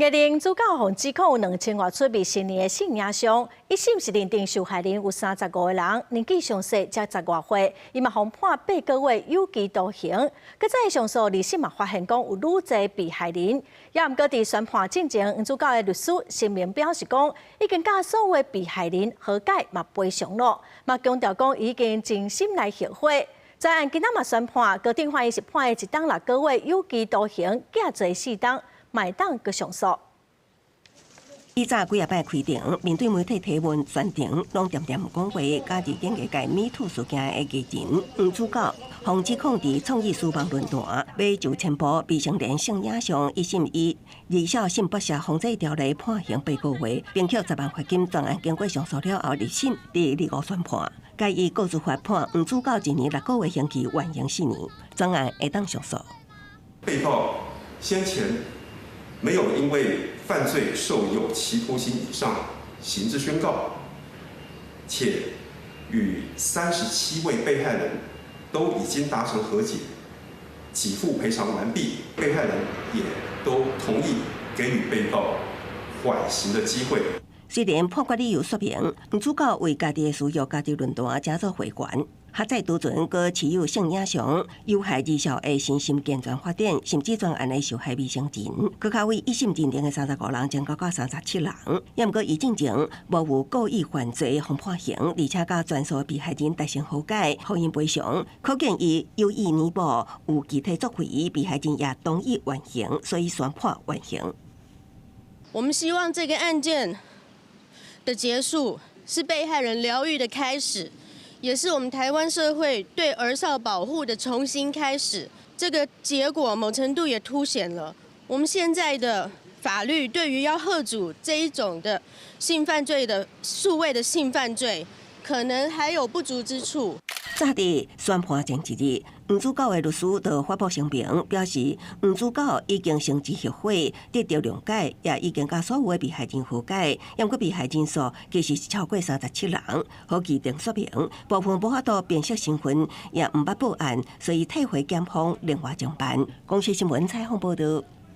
藝人主教予指控有2000外出未成年的性影像，一審是認定受害人有35個人，年紀上細才10外歲，伊嘛予判8個月有期徒刑。閣再上訴，二審嘛發現講有愈濟被害人，也毋過佇宣判進前，黃子佼的律師聲明表示講，已經佮所有的被害人和解嘛賠償囉，嘛強調講已經真心來後悔。在案今仔嘛宣判，高等法院是判伊1冬6個月有期徒刑，減罪4冬。會當閣上訴。以早幾仔擺開庭，面對媒體提問，全程攏恬恬講話，加佇頂個屆 Me Too 事件的藝人黃子佼，予指控佇創意書房論壇買酒傳播未成年性影像，一審以兒少性剝削防制條例判刑8個月，並扣10萬罰金。全案經過上訴了後，二審佇25宣判，改依告訴法判黃子佼1年6個月刑期，緩刑4年，全案會當上訴。被告先前沒有因為犯罪受有期徒刑以上刑之宣告，且與37位被害人都已經達成和解，給付賠償完畢，被害人也都同意給予被告緩刑的機會。雖然判決理由說明，黃子佼為家己的私欲、家己論壇成做會員，較早拄陣閣持有性影像，有害兒少的身心健全發展，甚至全案的受害未成人，閣較為一審認定的35人增加到37人。也毋過伊進前無有故意犯罪予判刑，而且佮全數被害人達成和解，予𪜶賠償，可見伊有意彌補，有具體作為，被害人也同意緩刑，所以宣判緩刑。我們希望這個案件的結束是被害人療癒的開始，也是我們台灣社會對兒少保護的重新開始。這個結果某程度也凸顯了我們現在的法律對於要遏阻這一種的性犯罪的數位的性犯罪，可能還有不足之處。早佇宣判前一日，黃子佼的律師就發布聲明，表示黃子佼已經誠摯後悔，得到諒解，也已經佮所有的被害人和解。毋過被害人數其實是超過37人，何其定說明部分無法度辨識身份，也毋捌報案，所以退回檢方另外偵辦。公視新聞採訪報道。